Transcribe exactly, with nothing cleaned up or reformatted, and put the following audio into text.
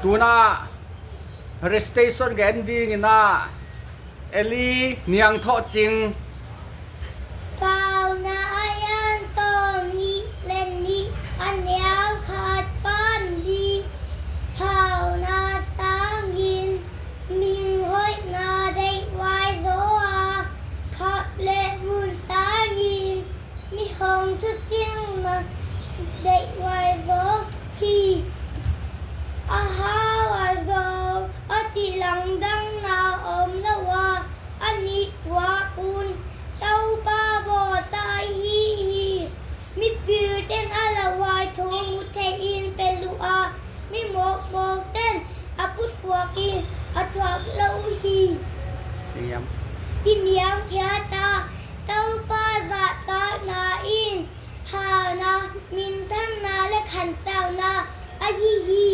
Tuna recitation gen dingin ah Eli Niang Thawh Cing. Paunak a lian sawm nih le nih, a neu khat pan li. Hauhna sangin minghoihna deihhuai zaw a, khap le mun sangin mihong thusiangna deihhuai zaw hi. A hau a zo a cih langdangna om lo a, a nih tuak un Topa bawlsa ahi hi. Mipilten a lauhuai thu mu thei-in pelh uh a, mi mawkmawkten a pusuak in a thuak lo uh hi. Kiniamkhiat a, Topa zahtakna in hauhna, minthanna le khansauna ahi hi.